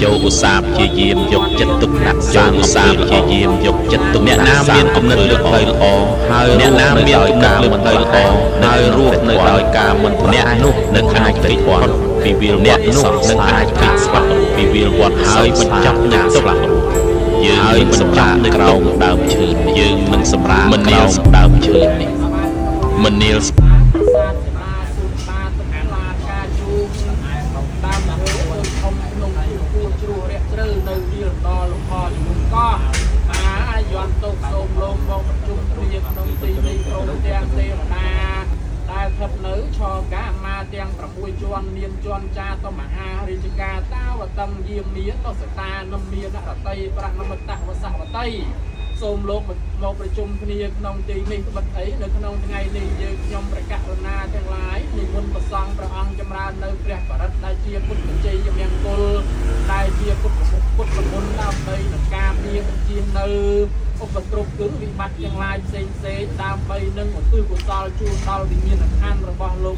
ចូលឧស្សាហ៍ព្យាយាមយកចិត្តទុកដាក់ចូលឧស្សាហ៍ព្យាយាមយកចិត្តទុកអ្នកណាមានគំនិតលើផ្លូវល្អហើយអ្នកណាមានគំនិតលើផ្លូវល្អហើយរស់នៅដោយការមិនអ្នកនោះនឹងអាចគេចផុតពីវាលអ្នកនោះនឹងអាចគេចស្វាត់ពីវាលវត្តហើយបញ្ចប់នៅទុក្ខយើងហើយបញ្ចប់នៅក្រោមដើមឈើយើងនឹងសម្រាកក្រោមដើមឈើនេះមនាល ប្រាសាទសេនាសូនបាតុលាការជូនដើមឈើដូចធំក្នុងទីគួរជ្រោះរាក់ជ្រៅនៅវាលដល់លំហជំនុំកោះអាយន្តទុកសូមលោកមកប្រជុំគ្នាក្នុងទីនេះព្រមទាំងទេវតាដែលស្ថិតនៅឆកាមាទាំង6ជាន់មានជាន់ចាតមហារាជការតាវតឹងយាមាតសតានមានរតីប្រណមតវសវតីសូមលោកមកប្រជុំគ្នាក្នុងទីនេះត្បិតអីនៅក្នុងថ្ងៃនេះយើងខ្ញុំប្រកាសរណាទាំងឡាយនិមន្តប្រសង់ព្រះអង្គចម្រើននៅព្រះបរិត្តដែលជាពុទ្ធជ័យមង្គលដែលជាពុទ្ធពុទ្ធមន្តដើម្បីនឹងការពារបញ្ជានៅឧបទ្រពគឺវិបត្តិទាំងឡាយផ្សេងផ្សេងដើម្បីនឹងឧទ្ទិសកុសលជូនដល់វិញ្ញាណក្ខន្ធរបស់លោក